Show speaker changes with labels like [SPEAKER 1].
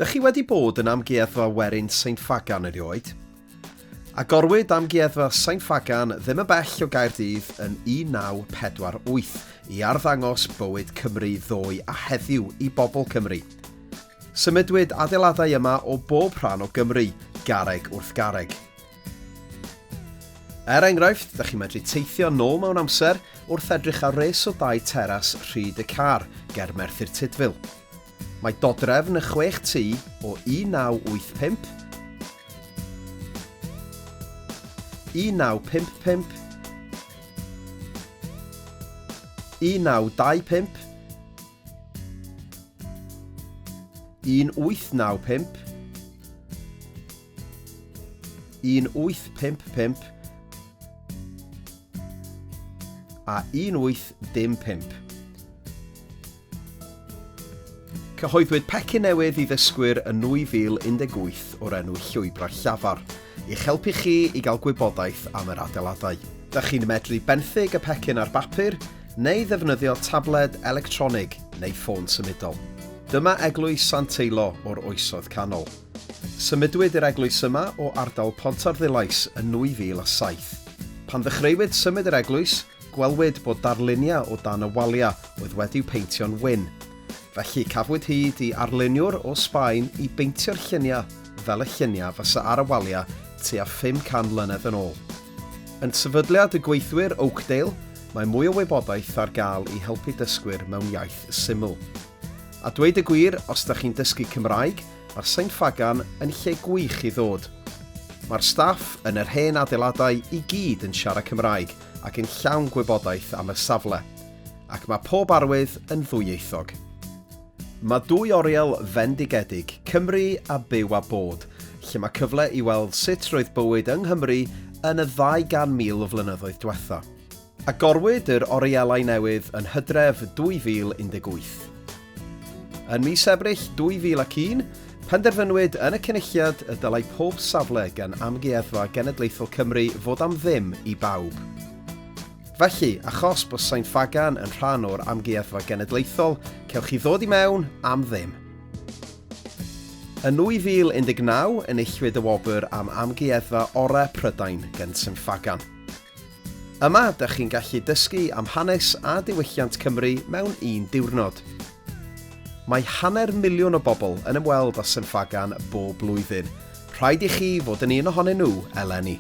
[SPEAKER 1] Dych chi wedi bod yn Amgueddfa Werin Sain Ffagan erioed? Agorwyd Amgueddfa Sain Ffagan ddim yn bell o Gaerdydd yn 1948 i arddangos bywyd Cymru ddoe a heddiw i bobl Cymru. Symudwyd adeiladau yma o bob rhan o Gymru, garreg wrth garreg. Er enghraifft, da chi'n medru teithio nôl mewn amser wrth edrych ar res o dai teras Rhyd y Car ger Merthyr Tudful. Mae dodrefn y chwech tŷ o 1985, 1955, 1925, 1895, 1855 a 1815. Cyhoeddwyd pecyn newydd i ddysgwyr yn 2018 o'r enw Llwybrau Llafar, i'ch helpu chi i gael gwybodaeth am yr adeiladau. Dych chi'n medru benthyg y pecyn ar bapur, neu ddefnyddio tabled electronig neu ffôn symudol. Dyma Eglwys Sant Teilo o'r Oesoedd Canol. Symudwyd yr eglwys yma o ardal Pontarddulais yn 2007. Pan ddechreuwyd symud yr eglwys, gwelwyd bod darluniau o dan y waliau oedd wedi'u peintio'n wyn. Felly cafwyd hyd i arluniwr o Sbaen i beintio'r lluniau fel y lluniau fysa ar y waliau tua 500 mlynedd yn ôl. Yn Sefydliad y Gweithwyr Oakdale, mae mwy o wybodaeth ar gael i helpu dysgwyr mewn iaith syml. A dweud y gwir, os da chi'n dysgu Cymraeg, mae Sain Ffagan yn lle gwych i ddod. Mae'r staff yn yr hen adeiladau i gyd yn siarad Cymraeg ac yn llawn gwybodaeth am y safle. Ac mae pob arwydd yn ddwyieithog. Mae dwy oriel fendigedig, Cymru a Byw a Bod, lle mae cyfle i weld sut roedd bywyd yng Nghymru yn y ddau gan mil o flynyddoedd diwetha'. Agorwyd yr orielau newydd yn Hydref 2018. Yn mis Ebrill 2001, penderfynwyd yn y Cynulliad y dylai pob safle gan Amgueddfa Genedlaethol Cymru fod am ddim i bawb. Felly, achos bod Sain Ffagan yn rhan o'r Amgueddfa Genedlaethol, cewch chi ddod i mewn am ddim. Yn 2019, enillwyd y wobr am Amgueddfa Orau Prydain gan Sain Ffagan. Yma, dych chi'n gallu dysgu am hanes a diwylliant Cymru mewn un diwrnod. Mae hanner miliwn o bobl yn ymweld â Sain Ffagan bob blwyddyn. Rhaid i chi fod yn un ohonyn nhw eleni.